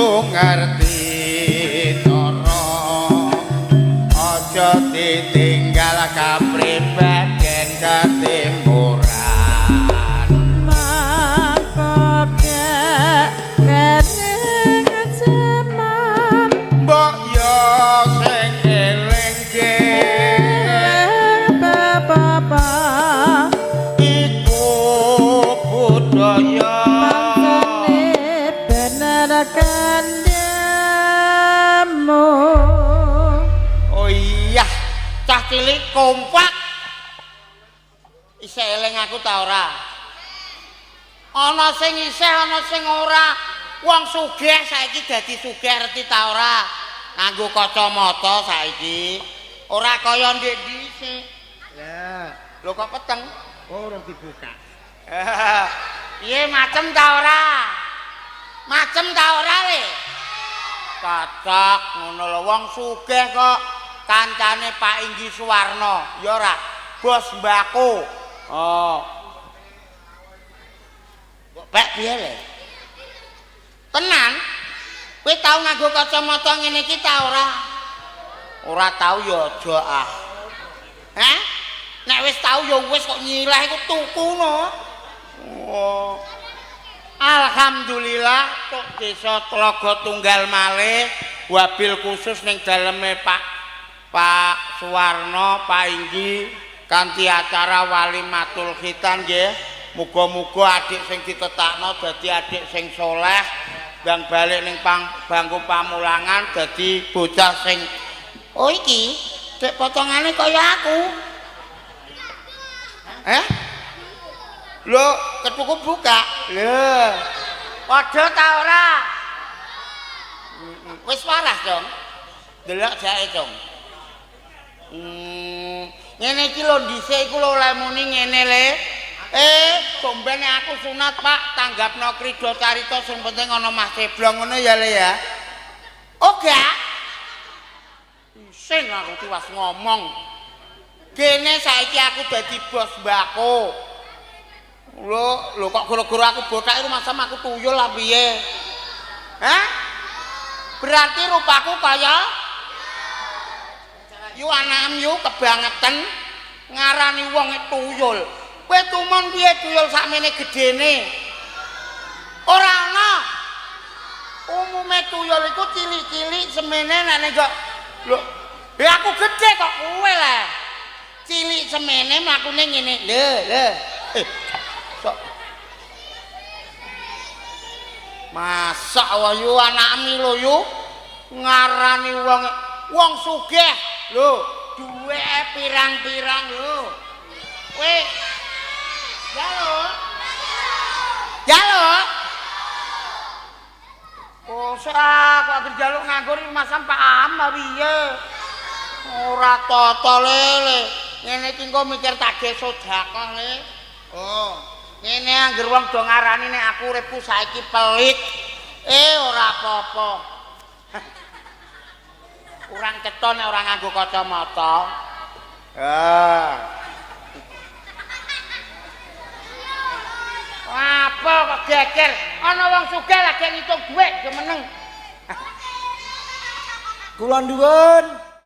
Kudu ngerti cara, aja ditinggal kapribaden ketimuran. Mangko kene jaman Mbok yo sing eling bapa iku budaya bangsane bener kandhamu. Oh iya, cah cilik kompak. Isih eling aku ta ora? Ana sing isih, ana sing ora. Wong sugih saiki dadi sugih reti ta ora? Nganggo kacamata saiki. Ora kaya ndek dhisik. Lah, lho kok peteng? Oh, urung dibuka. Piye macem ta ora? Macem ta ora le? Cocok ngono lho wong sugih kok kancane Pak Inggi Suwarno, ya ora? Bos mbako. Oh. Mbok pek piye le? Tenan? Kowe tau nganggo kacamata ngene iki ta ora? Ora tau ya aja ah. Hah? Nek wis tau ya wis kok nyileh iku tuku no. Oh. Alhamdulillah tok desa Tlaga Tunggal malih wabil khusus ning daleme Pak Suwarno, Pak Inggi kanthi acara walimatul khitan nggih. Muga-muga adik sing ditetakno dadi adik sing soleh, bang balik ning bangku pamulangan dadi bocah sing oh iki dek potongane kaya aku. Eh? Lho, kethuku buka. Lho. Padha ta ora? Wis waras, Dong. Delok jake, Dong. Ngene iki lho dhisik iku lho lemune ngene le. Eh, sombene aku sunat, Pak, tanggapno krida carita sing penting ana Mas Ceblong ngono ya le ya. Oh, gak? Isin aku tiwas ngomong. Kene saiki aku dadi bos mbako. Lho, lho kok gara-gara aku bothak rumah sama aku tuyul lah piye? Hah? Berarti rupaku kaya yu anakmu yu kebangetan ngarani wong tuyul. Kowe tumon piye tuyul sakmene gedene? Ora ana. Umume tuyul iku cilik-cilik semene nek kok lho, ya aku gedhe kok kowe lah. Cilik semene mlakune ngene. Lho, lho. Eh, sok. Masak wae yu anakmu lho yu ngarani wong wong sugih lho, duweke pirang-pirang lho. Kowe jaluk. Jaluk. Kok kok anggere jaluk nganggur iki masam Pak Am piye? Ora tata lele. Ngene iki engko mikir tak ge sedekah le. Oh, ngene anggere wong do ngarani nek aku uripku saiki pelit. Eh ora apa-apa. Kurang cetha nek ora nganggo kacamata. Ah. Apa kok geger? Ana wong sugih lagi ngitung dhuwit yo meneng. Kula nuwun.